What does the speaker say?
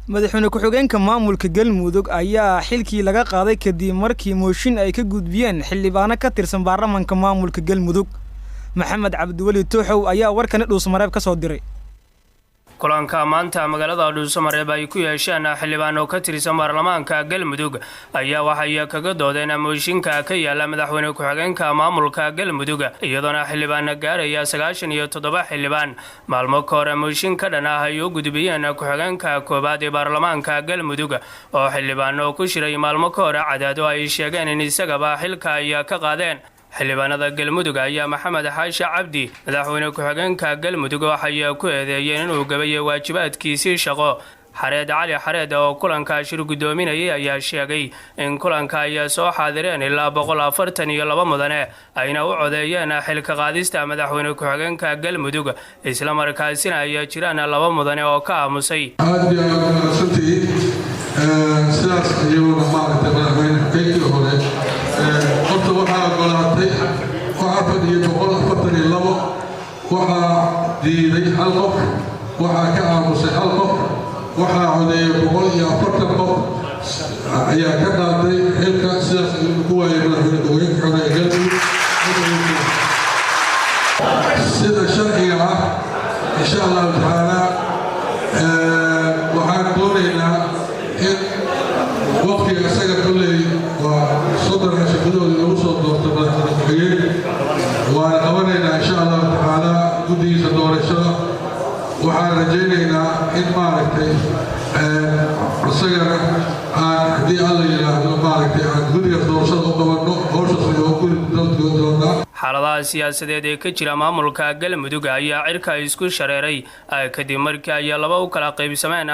Madaxweyne ku-xigeenka maamulka Galmudug ayaa xilkii laga qaaday kadib markii mooshin ay ka gudbiyeen xildhibaano ka tirsan baarlamanka maamulka Galmudug. Maxamed Cabdiweli Tuuxow ayaa warkani Dhuusmareeb ka soo diray. Kulanka maanta magaalada Dhuusamareeb ay ku yeesheen xildhibaano ka tirsan baarlamaanka Galmudug ayaa waxay kaga doodeen mooshinka ka yaala madaxweyne ku-xigeenka maamulka Galmudug, iyadoona xildhibaano gaaraya 97 xildhibaan maalmo ka hore mooshin ka dhan ah ay u gudbiyeen ku-xigeenka koowaad ee baarlamaanka Galmudug, oo xildhibaano ku shiray maalmo ka hore Cadaado ay sheegeen in isagaba xilka ay ka qaadeen. Xildhibaanada Galmudug ayaa Maxamed Xaashi Cabdi, madaxweyne ku-xigeenka Galmudug, waxay ku eedeeyeen inuu gabayay waajibaadkiisii shaqo. Xareed Cali Xareed oo kulanka shir guddoominayay ayaa sheegay in kulanka ay soo xaadireen ilaa 142 mudane, ayna u codeeyeen xilka qaadista madaxweyne ku-xigeenka Galmudug, islamarkaasina ay jiraan laba mudane oo ka aamusay. Aad iyo aad mahadsantihiin. Sidaas iyaguna, maaragtay, madaxweyne ku-xigeenkii hore horta waxaa ogolaatay afar iyo 142, waxaa diiday hal qof, waxaa ka aamusay hal qof, waxaa codeeyay 140 qof ayaa ka qaaday xilka. Sidaas ayuu ku waayay madaxweyne ku-xigeenkii hore ee Galmudug. Sida sharciga ah, insha Allahu tacaala, waxaan doonaynaa in waqtiga isaga kolley waa 30 casho gudahooda lagu soo doorto madaxweyne ku-xigeen. Waan qabanaynaa, insha Allahu tacaala, guddigiisa doorashada. Waxaan rajaynaynaa in, maaragtay, isagana aan, haddii Alla yidhaahdo, maaragtay, aan guddigaas doorashada u qabanno. Hawshaas waa ku doonaa. Xaaladaha siyaasadeed ee ka jira maamulka Galmudug ayaa cirka isku shareeray kadib markii ay laba u kala qaybsameen.